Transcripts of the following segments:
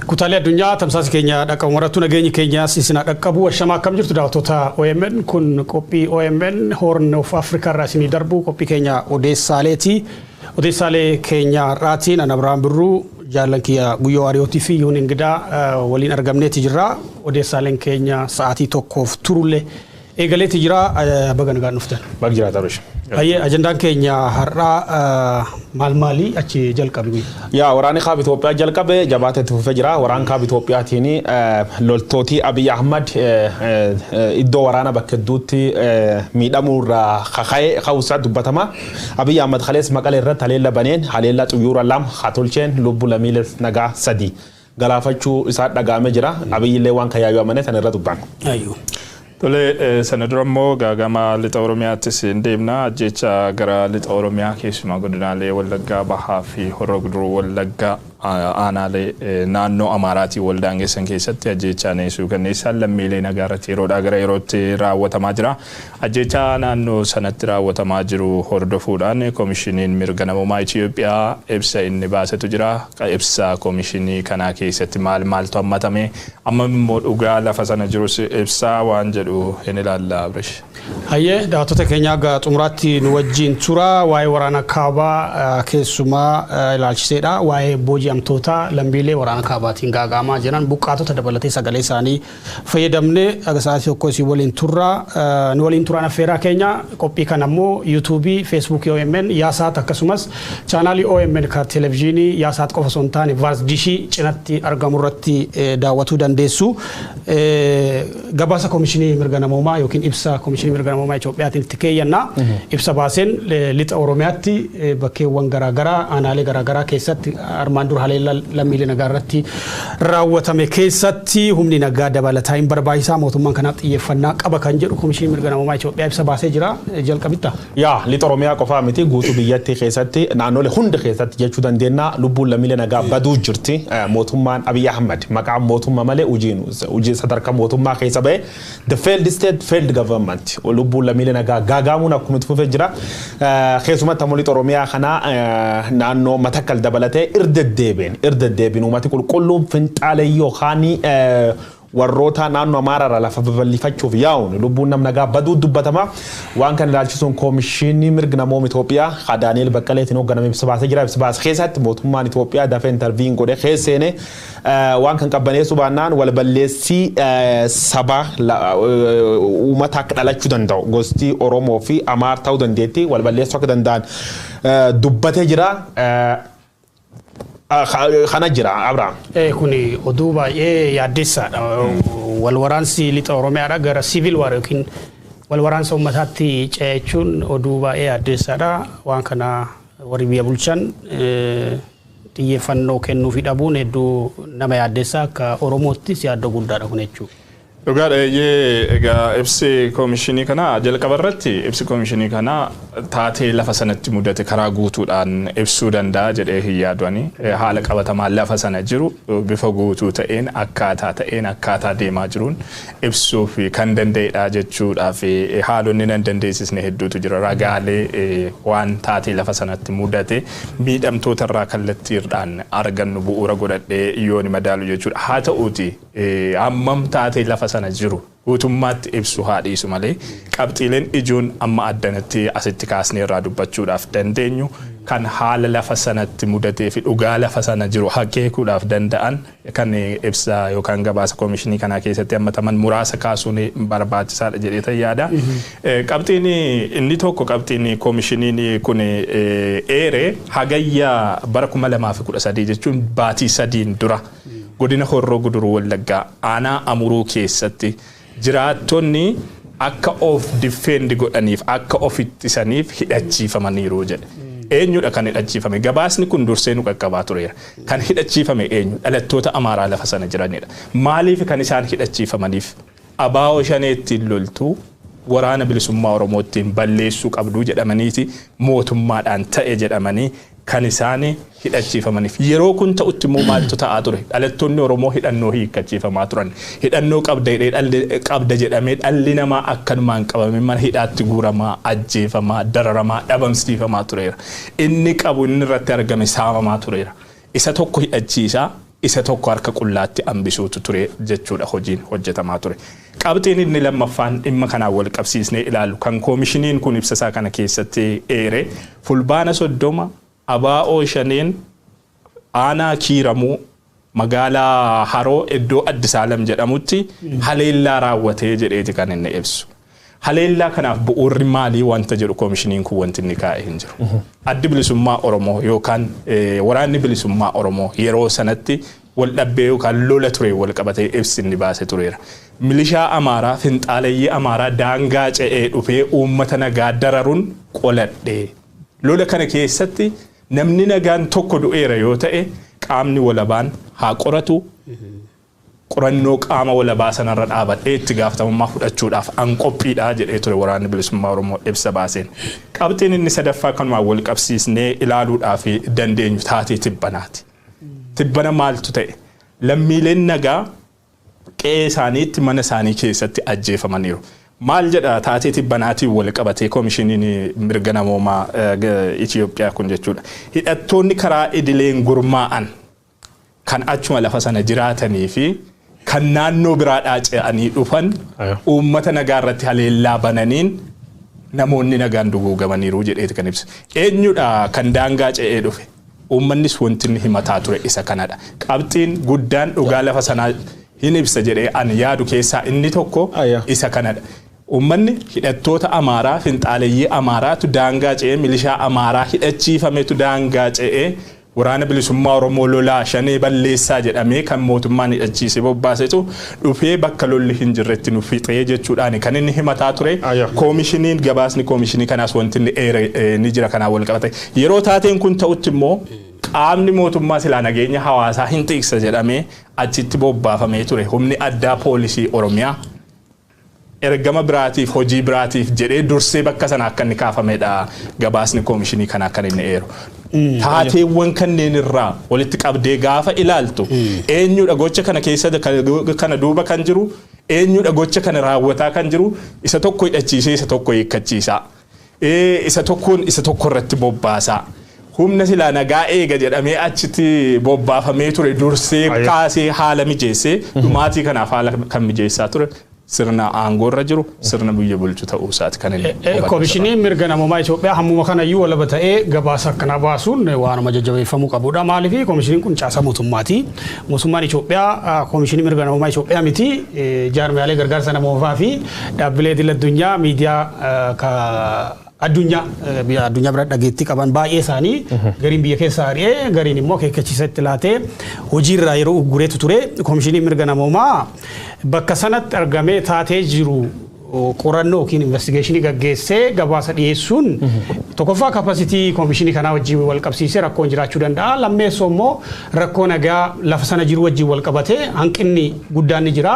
Kutaalee addunyaa tamsaasa keenya dhaqqabu marattuu nageenyi keenyaas isin dhaqqabu. Ashamaa, akkam jirtu daawwattoota OMN? Kun qophii OMN Horn of Africa irraa isinii darbu, qophii keenya odeessaaleeti. Odeessaalee keenya har'aatiin ana Abiraan Birruu, jaallan kiyya Guyyoo Waariyootii fi Yuun Ingidaa waliin argamneeti jirra. Odeessaaleen keenya sa'aatii tokkoof turullee eegaleeti jira. Baga nagaan dhuftan. Baga jiraata Abirish. Baay'ee, ajandaan keenya har'aa maal maali? Achi jalqabi. Yaa, waraanni kaaba Itoophiyaa jalqabe jabaatee itti fufee jira. Waraan kaaba Itoophiyaatiin loltooti Abiy Ahmad iddoo waraana bakka hedduutti miidhamuu irraa kaka'ee ka'uusaa dubbatama. Abiy Ahmad kalees Maqalee irratti haleella baneen haleella xuyyoora lama haa tolcheen lubbuu lammiilee nagaa sadi galaafachuu isaa dhaga'amee jira. Abiy illee waan kayyaayyuu amane sana irra dubban. Ayyuu. Tole, sana dura immoo gaagama lixa Oromiyaattis hin deemna. Ajjecha gara lixa Oromiyaa, keessumaa godinaalee Wallaggaa Bahaa fi Horroo Guduruu Wallaggaa aanaalee naannoo Amaaraatiin wal daangessan keessatti ajjechaan suukanneessaan lammiilee nagaa irratti yeroodhaa gara yerootti raawwatamaa jira. Ajjechaa naannoo sanatti raawwatamaa jiru hordofuudhaan Koomishiniin Mirga Namummaa Itoophiyaa ibsa inni baasetu jira. Ibsa koomishinii kanaa keessatti maal maaltu hammatame? Amma immoo dhugaa lafa sana jirus ibsaa waan jedhu hin ilaalla, Abrish. Hayyee, daawwattoota keenya, akka xumuraatti nu wajjin tura. Waa'ee waraana kaabaa keessumaa ilaalchiseedha. Waa'ee booji'amtoota lammiilee waraana kaabaatiin gaaga'amaa jiran, buqqaatota dabalatee sagalee isaanii fayyadamnee aga sa'aatii tokko isin waliin turra. Nu waliin turaan affeeraa keenya. Qophii kana immoo yuutuubii, feesbuukii OMN, Yaasaat, akkasumas chaanaalii OMN ka televezyiinii Yaasaat qofa osoo hin taane Vaas dishii cinatti argamu irratti daawwatuu dandeessu. Gabaasa Koomishinii Mirga Namoomaa yookiin ibsa Koomishinii Mirga Namoomaa Itoophiyaatiin itti keeyyanna. Ibsa baaseen lixa Oromiyaatti bakkeewwan garaagaraa, aanaalee garaagaraa keessatti armaan dura haleellaa lammiilee nagaa irratti raawwatame keessatti humni nagaa dabalataa hin barbaachisaa, mootummaan kanaaf xiyyeeffannaa qaba kan jedhu Koomishinii Mirga Namoomaa Itoophiyaa ibsa baasee jira. Jalqabitta. Yaa, lixa Oromiyaa qofaa miti, guutuu biyyattii keessatti, naannolee hunda keessatti jechuu dandeenya, lubbuun lammiilee nagaa baduu jirti. Mootummaan Abiy Ahmad maqaan mootummaa malee hojiin hojii sadarkaa mootummaa keessa ba'e, the failed state, failed government, lubbuun lammiilee nagaa gaagaamuun akkuma itti fufee jira. Keessumatti ammoo lixa Oromiyaa kana naannoo Matakkal dabalatee irra deddeebiin uummati qulqulluun finxaalee yookaan warroota naannoo Amaaraarraa lafa babal'ifachuuf yaa'uun lubbuun nam nagaa baduu dubbatama. Waan kana ilaalchisuun Koomishinii Mirga Namooma Itoophiyaa ka Daani'el Baqqaleetiin hoogganame ibsa baasee jira. Ibsa baase keessatti mootummaan Itoophiyaa dafee intervene godhe keesseene waan kan qabbaneessuu baannaan wal balleessii saba uummata akka dhalachuu danda'u, gosti Oromoo fi Amaar ta'uu dandeetti, wal balleessuu akka danda'an dubbatee jira. Kana jira, Abrahaam. Kun oduu baay'ee yaaddeessaadha. Wal waraansi lixa Oromiyaadha gara civil war yookiin wal waraansa uummataatti ce'achuun oduu baay'ee yaaddeessaadha. Waan kana warri biyya bulchan xiyyeeffannoo kennuufi dhabuun hedduu nama yaaddeessaa, akka Oromoottis yaaddoo guddaadha kun jechuudha. Dhugaadha, eeyyee. Egaa ibsi koomishinii kanaa jalqaba irratti, ibsi koomishinii kanaa taatee lafa sanatti mudate karaa guutuudhaan ibsuu danda'a jedhee hin yaadu. Haala qabatamaa lafa sana jiru bifa guutuu ta'een, akkaataa ta'een, akkaataa deemaa jiruun ibsuuf kan danda'edha jechuudhaaf haalonni nan dandeessisne hedduutu jira. Ragaalee waan taatee lafa sanatti mudate miidhamtoota irraa kallattiidhaan argannu bu'uura godhadhee yoon madaalu jechuudha. Haa ta'uuti, hammam taatee lafa sana jiru guutummaatti ibsu haa dhiisu malee, qabxiileen ijoon amma addanatti asitti kaasnee irraa dubbachuudhaaf dandeenyu kan haala lafa sanatti mudatee fi dhugaa lafa sana jiru akeekuudhaaf danda'an kan ibsa yookaan gabaasa koomishinii kanaa keessatti hammataman muraasa kaasuun barbaachisaadha jedhee yaada. Qabxiin inni tokko, qabxiin koomishiniin kun eere, Hagayya bara 2013 jechuun baatii 3n dura godina Horroo Guduruu Wallaggaa aanaa Amuruu keessatti jiraattonni akka of defend godhaniif, akka of ittisaniif hidhachiifamaniiru jedhe. Eenyudha kan hidhachiifame? Gabaasni kun dursee nu qaqqabaa tureera. Kan hidhachiifame eenyu? Dhalattoota Amaaraa lafa sana jiranidha. Maaliif kan isaan hidhachiifamaniif? Abaa'oo Shaneettiin loltuu, Waraana Bilisummaa Oromoottiin balleessuu qabduu jedhamaniiti mootummaadhaan ta'e jedhamanii kan isaan hidhachiifamaniif. Yeroo kun ta'utti immoo maaltu ta'aa ture? Dhalattoonni Oromoo hidhannoo hiikkachiifamaa turan. Hidhannoo qabda qabda jedhamee dhalli namaa akkanumaan qabamee mana hidhaatti guuramaa, ajjeefamaa, dararamaa, dhabamsiifamaa tureera. Inni qabu inni irratti argame saamamaa tureera. Isa tokko hidhachiisaa Isa tokko harka qullaatti hambisuutu ture jechuudha hojiin hojjetamaa ture. Qabxiin inni lammaffaan dhimma kanaan wal qabsiisnee ilaallu kan koomishiniin kun ibsa isaa kana keessatti eere, Fulbaana 30 ABO Shaneen aanaa Kiiramuu, magaalaa Haroo, iddoo Addisaalam jedhamutti haleellaa raawwatee jedheeti kan inni ibsu. Haleellaa kanaaf bu'uurri maalii wanta jedhu koomishiniin kun wanti inni kaa'e hin jiru. Addi Bilisummaa Oromoo yookaan Waraanni Bilisummaa Oromoo yeroo sanatti wal dhabbee yookaan lola ture wal qabatee ibsi inni baase tureera. Milishaa Amaaraa, finxaaleyyii Amaaraa daangaa ce'ee dhufee uummata nagaa dararuun qoladhee. Lola kana keessatti namni nagaan tokko du'eera yoo ta'e, qaamni walabaan haa qoratu, qorannoo qaama walabaa sanarra dhaabadhee itti gaafatamummaa fudhachuudhaaf an qophiidha jedhee ture Waraanni Bilisummaa Oromoo ibsa baaseen. Qabxiin inni sadaffaa kanumaan wal qabsiisnee ilaaluudhaaf dandeenyu taatee tibbanaati. Tibbana maaltu ta'e? Lammiileen nagaa qe'ee isaaniitti, mana isaanii keessatti ajjeefamaniiru. Maal jedha taatee tibbanaatiin wal qabatee koomishiniin mirga namoomaa Itoophiyaa kun jechuudha? Hidhattoonni karaa idileen gurmaa'an kan achuma lafa sana jiraatanii fi kan naannoo biraadhaa ce'anii dhufan uummata nagaa irratti haleellaa bananiin namoonni nagaan duguugamaniiru jedheeti kan ibsu. Eenyudha kan daangaa ce'ee dhufe? Uummannis wanti inni himataa ture isa kanadha. Qabxiin guddaan dhugaa lafa sanaa hin ibsa jedhee ani yaadu keessaa inni tokko isa kanadha. Uummanni hidhattoota Amaaraa, finxaaleyyii Amaaraatu daangaa ce'ee, milishaa Amaaraa hidhachiifametu daangaa ce'ee, Waraana Bilisummaa Oromoo lolaa, Shanee balleessaa jedhamee kan mootummaan hidhachiisee bobbaasetu dhufee bakka lolli hin jirretti nu fixee jechuudhaan kan inni himataa ture. Koomishiniin, gabaasni koomishinii kanaas wanti inni eere ni jira kanaan wal qabate. Yeroo taateen kun ta'utti immoo qaamni mootummaa silaa nageenya hawaasaa hin tiiksa jedhamee achitti bobbaafamee ture, humni addaa poolisii Oromiyaa, ergama biraatiif, hojii biraatiif jedhee dursee bakka sana akka inni kaafamedha gabaasni koomishinii kanaa kan inni eeru. Taateewwan kanneen irraa walitti qabdee gaafa ilaaltu, eenyudha gocha kana keessa kana duuba kan jiru? Eenyudha gocha kana raawwataa kan jiru? Isa tokko hidhachiisee isa tokko hiikkachiisaa. Isa tokkoon isa tokko irratti bobbaasaa. Humna silaa nagaa eega jedhamee achitti bobbaafamee ture dursee kaasee haala mijeessee dhumaatii kanaaf haala kan mijeessaa ture sirna aangoorra jiru, sirna biyya bulchu ta'uu isaati kan inni. Koomishiniin mirga namoomaa Itoophiyaa hammuma kanayyuu walaba ta'ee gabaasa akkanaa baasuun waanuma jajjabeeffamuu qabudha. Maaliif? Koomishiniin kun caasaa mootummaati. Mootummaan Itoophiyaa koomishinii mirga namoomaa Itoophiyaa miti, jaarmiyaalee gargaarsa namoomaa fi dhaabbilee idil addunyaa, miidiyaa addunyaa, biyya addunyaa bira dhageettii qaban baay'ee isaanii gariin biyya keessa ari'ee, gariin immoo akeekkachiisa itti laatee hojiirraa yeroo uggureetu ture. Koomishiniin mirga namoomaa bakka sanatti argamee taatee jiru qorannoo yookiin investigeeshinii gaggeessee gabaasa dhiyeessuun, tokkoffaa capacity koomishinii kanaa wajjin wal qabsiisee rakkoon jiraachuu danda'a. Lammeessoo immoo rakkoo nagaa lafa sana jiru wajjin wal qabatee hanqinni guddaan ni jira.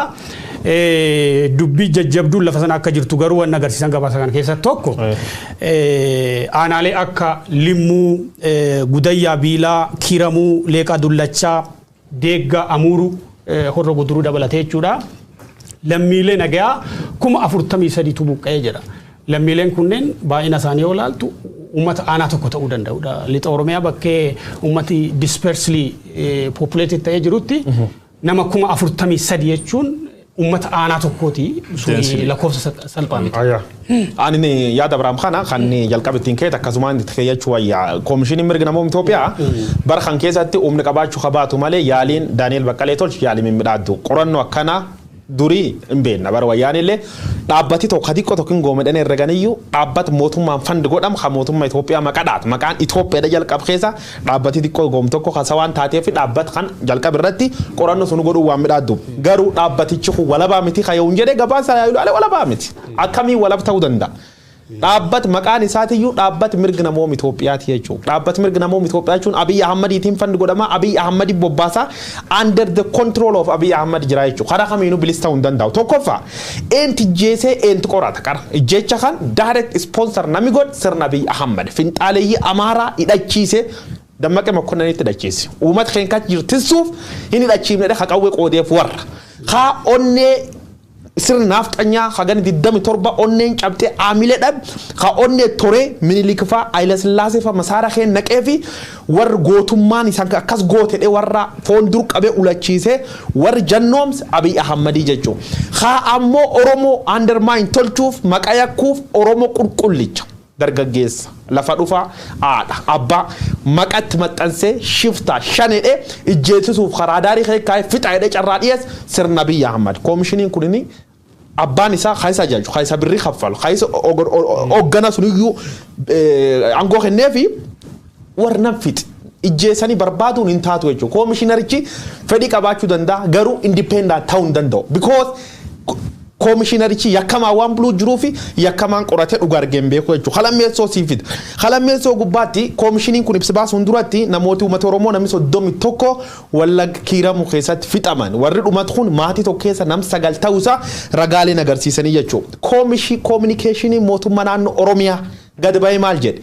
Dubbii jajjabduun lafa sana akka jirtu garuu waan agarsiisan gabaasa kana keessatti tokko, aanaalee akka Limmuu, Gudayyaa Biilaa, Kiiramuu, Leeqaa Dullachaa, Deegga, Amuuruu, Horro Guduruu dabalatee jechuudha. Lammiilee nagaa 43,000tu buqqa'ee jira. Lammiileen kunneen baay'ina isaanii yoo ilaaltu uummata aanaa tokko ta'uu danda'udha. Lixa Oromiyaa bakkee uummati dispersely populated ta'ee jirutti nama 43,000 jechuun uummata aanaa tokkooti. Suni lakkoofsa salphaa miti. Ani yaada Abiraam kana kan jalqaba ittiin ka'e akkasumaan itti keeyyachuu wayyaa. Koomishiniin mirga namoota Itoophiyaa bara kan keessatti humni qabaachuu qabaatu malee, yaaliin Daani'el Baqqalee tolchu yaalii mimmiidhaaddu. Qorannoo akkanaa durii hin beekna, bara wayyaan illee dhaabbati tokko xiqqoo tokko hin goomedhan herreganiyyuu dhaabbata mootummaan fund godhamu kan mootummaa Itoophiyaa maqaadhaat maqaan Itoophiyaadha jalqab keessa dhaabbati xiqqoo goom tokko kan waan taateef dhaabbata kan jalqab irratti qorannoo sun godhuu waan midhaaddu. Garuu dhaabbatichi kun walabaa miti kan yoo jedhe, gabaasa yaalu walabaa miti, akkamii walab ta'uu danda'a? Dhaabbat maqaan isaatiyyuu dhaabbata mirga namooma Itoophiyaati jechuudha. Dhaabbata mirga namooma Itoophiyaa jechuun Abiy Ahmadiitiin fund godhama. Abiy Ahmadi bobbaasaa, under the control of Abiy Ahmad jira jechuudha. Karaa kamiinuu bilisa ta'uu hin danda'u. Tokkoffaa, eentu ijjeesee, eentu qorata qara? Ijjecha kan direct sponsor nami godhe sirna Abiy Ahmad. Finxaaleeyyii Amaaraa hidhachiisee, Dammaqee Mokkonnanitti hidhachiise. Uummata keenya jirtissuuf hin hidhachiifnedha, haqawwee qoodeef warra. Haa onnee Sirna nafxanyaa hagan 27 onneen cabxee aamilee dhab ka onnee tore Minilik faa Haayila Sillaasee faa masaara kee naqee fi warri gootummaan isaan akkas gootedhe warra foon dur qabee ulachiisee warri jannoomse Abiy Ahmadii jechuudha. Haa ammoo Oromoo undermine tolchuuf maqaa yakkuuf Oromoo qulqullicha dargaggeessa lafa dhufaa haadha abbaa maqatti maxxansee shiftaa shanedhe ijjeessisuuf karaa daarii kaa'ee fixa jedhee carraa dhiyeesse sirna Abiy Ahmad. Koomishiniin kunini abbaan isaa kaayisa ajaju kaayisa birrii kaffalu kaayisa hoggana suniyyuu aangoo kenneefi warra nan fixi. Ijjeessanii barbaaduun hin taatu jechuudha. Koomishinarichi fedhii qabaachuu danda'a garuu independent ta'uu hin danda'u. Because koomishinarichi yakkamaa waan buluu jiruu fi yakkamaan qoratee dhugaa argee hin beeku jechuudha. Halammeessoo sii fida. Halammeessoo gubbaatti koomishiniin kun ibsa baasuun duratti namooti uummata Oromoo namni 31 Wallagga Kiiramuu keessatti fixaman. Warri dhumatu kun maatii tokko keessa nam 9 ta'uusaa ragaaleen agarsiisanii jechuudha. Koominikeeshinii mootummaa naannoo Oromiyaa gad ba'ee maal jedhe?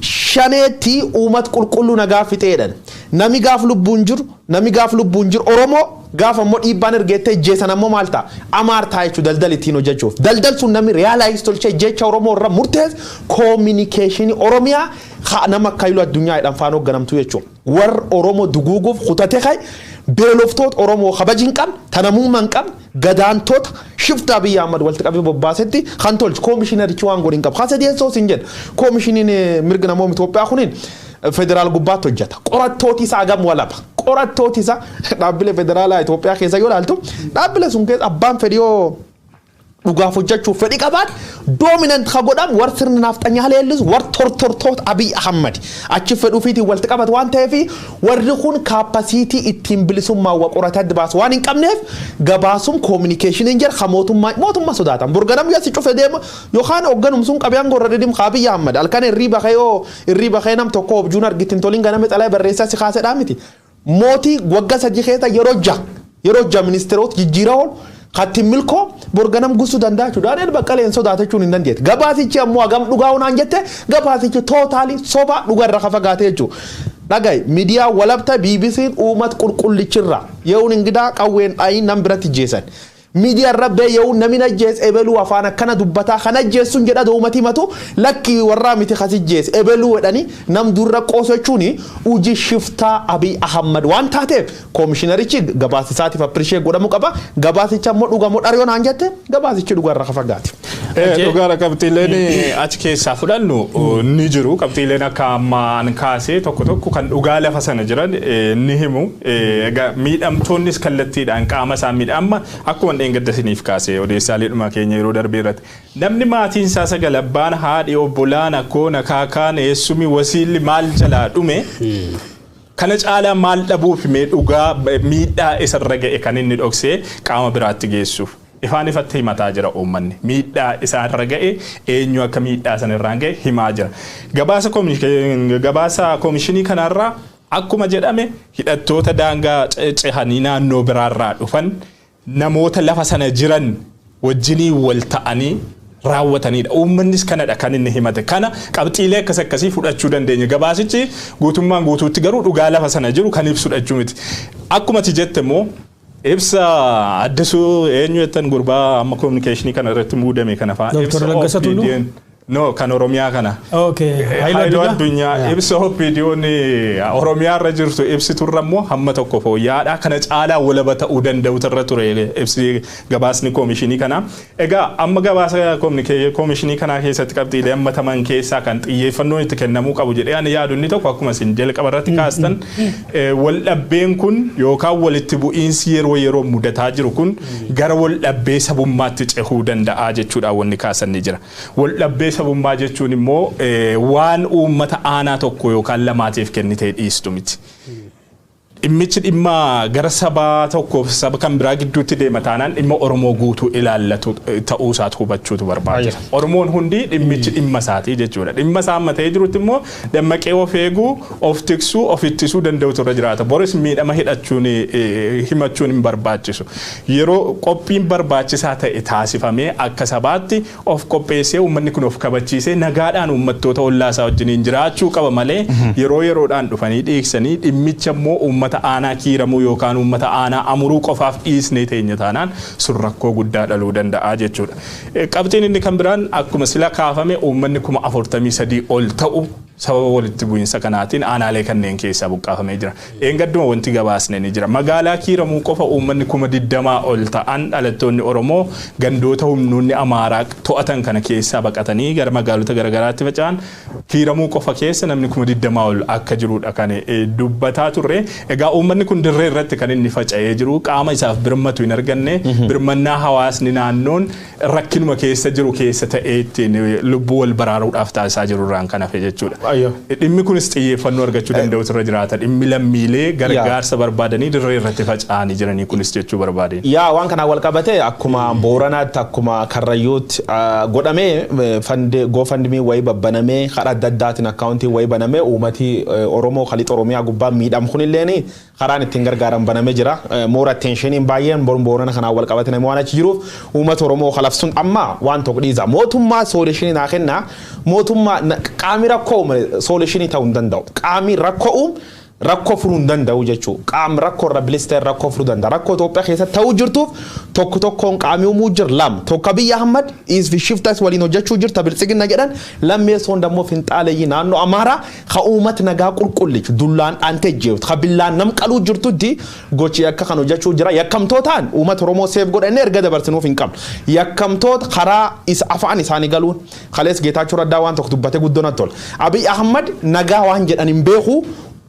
Shaneetti uummata qulqulluu nagaa fixeedhan. Nami gaaf lubbuun jiru, nami gaaf lubbuun jiru Oromoo gaafa immoo dhiibbaan ergeettee ijjeessan ammoo maal ta'a? Amaar ta'a jechuudha daldal ittiin hojjechuuf. Daldal sun namni realize tolchee jecha Oromoo irra murtees koominikeeshinii Oromiyaa nama akka Haayiluu Addunyaa jedhan faana hoogganamtu jechuudha. Warra Oromoo duguuguuf kutate kai beeloftoota Oromoo kabaji hin qabne, tanamummaa hin qabne, gadaantoota shifta Abiy Ahmad walitti qabee bobbaasetti kan tolchu koomishinarichi waan godhin qabu. Kasa dhiyeessoo siin jedha. Koomishiniin mirga namoota Itoophiyaa kuniin federaal gubbaatti hojjeta. Qorattooti isaa gam walaba. Qorattooti isaa dhaabbilee federaalaa Itoophiyaa keessa yoo ilaaltu dhaabbilee sun keessa abbaan fedhii yoo dhugaaf hojjechuuf fedhii qabaate dominant ka godhamu war sirna nafxanyaa leellisu war tortortoota Abiy Ahmad achi fedhuufiitiin walitti qabatu waan ta'eef warri kun capacity ittiin bilisummaa wa qoratee adda baasu waan hin qabneef gabaasuun koominikeeshiniin jira ka mootummaa sodaatan. Burganam yoo si cufe deema yookaan hoogganum sun qabiyaan gorra didim ka Abiy Ahmad halkan hirriiba kee yoo hirriiba kee nam tokko objuun argitin toliin ganame xalaa barreessaa si kaasedhaa miti. Mootii waggaa 3 keessa yeroo ja'a ministeerota jijjiiraa oolu Katti milkoo borganam gusuu danda'a jechuudha. Daani'el Baqqalee hin sodaatachuun hin dandeetti. Gabaasichi ammoo hagam dhugaa hunaan jette gabaasichi totally soba dhugarra ka fagaate jechuudha. Dhagaye miidiyaa walabta BBC'n uummata qulqullichirra yeroon ingidaa qawween dhayin nam biratti jeessan. Miidiyaa irra bee yoo namni ajjees ebeluu afaan akkana dubbataa kan ajjeessuun jedha uummati himatu lakki warraa miti kasi jees ebeluu jedhanii nam durra qoosu jechuun hojii shiftaa Abiy Ahmad waan taateef koomishinarichi gabaasisaatiif appreciate godhamuu qaba. Gabaasicha immoo dhugamoo dhariyoo naan jette gabaasichi dhugarra ka fagaate. Dhugaadha qabxiileen achi keessaa fudhannu ni jiru. Qabxiileen akka ammaan kaasee tokko tokko kan dhugaa lafa sana jiran ni himu. Miidhamtoonnis kallattiidhaan qaama isaan miidhama akkuma dheengadda isiniif kaasee odeessaalee dhuma keenya yeroo darbee irratti. Namni maatiin isaa sagal abbaan haadhi obbolaan akkoon akaakaan eessumi wasiilli maal jalaa dhume kana caalaa maal dhabuuf mee dhugaa miidhaa isarra ga'e kan inni dhoksee qaama biraatti geessuuf. Ifaan ifatti himataa jira uummanni. Miidhaa isaarra ga'e eenyu akka miidhaa sanarraan ga'e himaa jira. Gabaasa koomishinii kanarraa akkuma jedhame hidhattoota daangaa cehanii naannoo biraarraa dhufan namoota lafa sana jiran wajjinii wal ta'anii raawwatanidha. Uummannis kanadha kan inni himate. Kana qabxiilee akkas akkasii fudhachuu dandeenya. Gabaasichi guutummaan guutuutti garuu dhugaa lafa sana jiru kan ibsu jechuu miti. Akkuma ati jette immoo ibsa Addisuu eenyu jettan gurbaa amma koominikeeshinii kana irratti muudame kana fa'aa. Dooktar Laggasaa Tulluu? No, kan Oromiyaa kana. Okay. Haayiluu Addunyaa ibsa OPDO'n Oromiyaa irra jirtu ibsiturra immoo hamma tokko fooyya'aadha. Kana caalaa walaba ta'uu danda'u irra ture ibsi gabaasni koomishinii kanaa. Egaa amma gabaasa koomishinii kanaa keessatti qabxiilee hammataman keessaa kan xiyyeeffannoon itti kennamuu qabu jedhee ani yaadu inni tokko akkuma isin jalqaba irratti kaastan wal dhabdeen kun yookaan walitti bu'iinsi yeroo yeroo mudataa jiru kun gara wal dhabdee sabummaatti cehuu danda'a jechuudha wanni kaasan ni jira. Wal dhabdee sabummaa jechuun immoo waan uummata aanaa tokko yookaan lamaatiif kennitee dhiistu miti. Dhimmichi dhimma gara sabaa tokkoof saba kan biraa gidduutti deema taanaan dhimma Oromoo guutuu ilaallatu ta'uu isaatu hubachuutu barbaachisa. Oromoon hundi dhimmichi dhimma isaatii jechuudha. Dhimma isaa amma ta'ee jirutti immoo dammaqee of eeguu, of tiksuu, of ittisuu danda'utu irra jiraata. Boris miidhama hidhachuun himachuun hin barbaachisu. Yeroo qophiin barbaachisaa ta'e taasifamee akka sabaatti of qopheessee uummanni kun of kabachiisee nagaadhaan uummattoota ollaa isaa wajjiniin jiraachuu qaba malee yeroo yeroodhaan dhufanii dhiiksanii dhimmicha immoo uummata Uummata aanaa Kiiramuu yookaan uummata aanaa Amuruu qofaaf dhiisnee teenya taanaan, sun rakkoo guddaa dhaluu danda'a jechuudha. Qabxiin inni kan biraan, akkuma sila kaafame, uummanni 43,000 ol ta'u sababa walitti bu'iinsa kanaatiin aanaalee kanneen keessaa buqqaafamee jira. Dheengadduma wanti gabaasne ni jira. Magaalaa Kiiramuu qofa uummanni 20,000 ol ta'an, dhalattoonni Oromoo, gandoota humnoonni Amaaraa to'atan kana keessaa baqatanii gara magaalota garaagaraatti faca'an, Kiiramuu qofa keessa namni 20,000 ol akka jirudha kan dubbataa turre. Egaa uummanni kun dirree irratti kan inni faca'ee jiru qaama isaaf birmatu hin arganne. Birmannaa hawaasni naannoon rakkinuma keessa jiru keessa ta'ee ittiin lubbuu wal baraaruudhaaf taasisaa jiru irraan kan hafe jechuudha. Dhimmi kunis xiyyeeffannoo argachuu danda'utu irra jiraata. Dhimmi lammiilee gargaarsa barbaadanii dirree irratti faca'anii jiranii kunis jechuu barbaadeen. Yaa, waan kanaan wal qabate, akkuma Booranaatti, akkuma Karrayyuutti godhamee, fund GoFundMe wayii babbanamee, karaa adda addaatiin akkaawuntii wayii banamee, uummatii Oromoo kalixa Oromiyaa gubbaa miidhamu kunilleen karaan ittiin gargaaran banamee jira. More attentioniin baay'een Boorana kanaan wal qabate namni waan achi jiruuf, uummata Oromoo kalafsuun amma waan tokko dhiisa. Mootummaa solutionii naa kenna. Mootummaa qaami rakkoo uume solutionii ta'uu hin danda'u. Qaami rakkoo uume rakkoo furuu hin danda'u jechuudha. Qaamni rakkoo irra bilisa ta'e rakkoo furuu danda'a. Rakkoo Itoophiyaa keessatti ta'uu jirtuuf tokko tokkoon qaamii uumuu jira lama. Tokko Abiyyi Ahmad fi shiftas waliin hojjechuu jirta Biltsiginna jedhan. Lammeessoon dammoo finxaaleyyii naannoo Amaaraa ka uummata nagaa qulqullichu dullaan dhaantee jeetu, ka billaan nam qaluu jirtutti gochi yakka kan hojjechuu jira. Yakkamtootaan uummata Oromoo seef godhannee erga dabarsinuuf hin qabnu. Yakkamtoota karaa isa afaan isaanii galuun kalees Geetaachoo Raddaa waan tokko dubbatee guddoo natti tola. Abiyyi Ahmad nagaa waan jedhan hin beeku,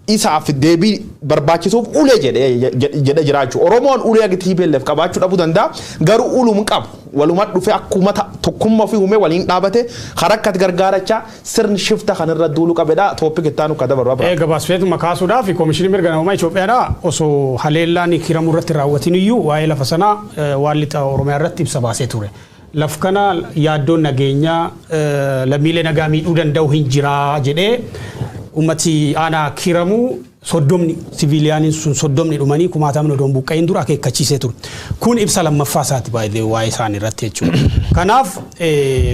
isaaf deebii barbaachisuuf ulee jedhee jiraachuu. Oromoon ulee agi TPLF qabaachuu dhabuu danda'a. Garuu ulum qabu. Waluma dhufee akkuma tokkummaa ofii uumee waliin dhaabate karaa akkati gargaarachaa sirni shifta kanarra duuluu qabedha. Topic itti aanu akka dabaru. Gabaasfeetuma kaasuudhaaf, Koomishinii Mirga Namummaa Itoophiyaadha osoo haleellaan Kiiramuu irratti raawwatin iyyuu waa'ee lafa sanaa waan lixa Oromiyaa irratti ibsa baasee ture. Laf kana yaaddoon nageenyaa lammiilee nagaa miidhuu danda'u hin jiraa jedhee, ummati aanaa Kiiramuu 30, civilianiin sun 30 dhumanii kumaatamni odoon buqqa'in dura akeekkachiisee ture. Kun ibsa lammaffaa isaati baay'ee waa'ee isaanii irratti jechuudha. Kanaaf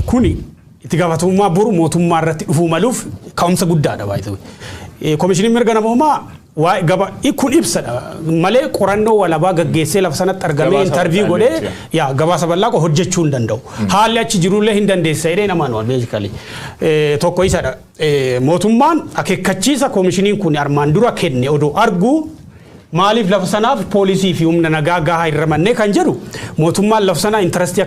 kuni itti gaafatamummaa boru mootummaa irratti dhufuu maluuf ka'umsa guddaadha baay'ee. Koomishiniin Mirga Namoomaa waa'ee gaba kun ibsadha malee qorannoo walabaa gaggeessee lafa sanatti argamee interview godhee yaa gabaasa bal'aa hojjechuu hin danda'u. Haalli achi jirullee hin dandeessa jedhee namaan waan basically. Tokko isadha. Mootummaan akeekkachiisa koomishiniin kun armaan dura kenne odoo argu maaliif lafa sanaaf poolisii fi humna nagaa gahaa hin ramannee kan jedhu, mootummaan lafa sanaa interestii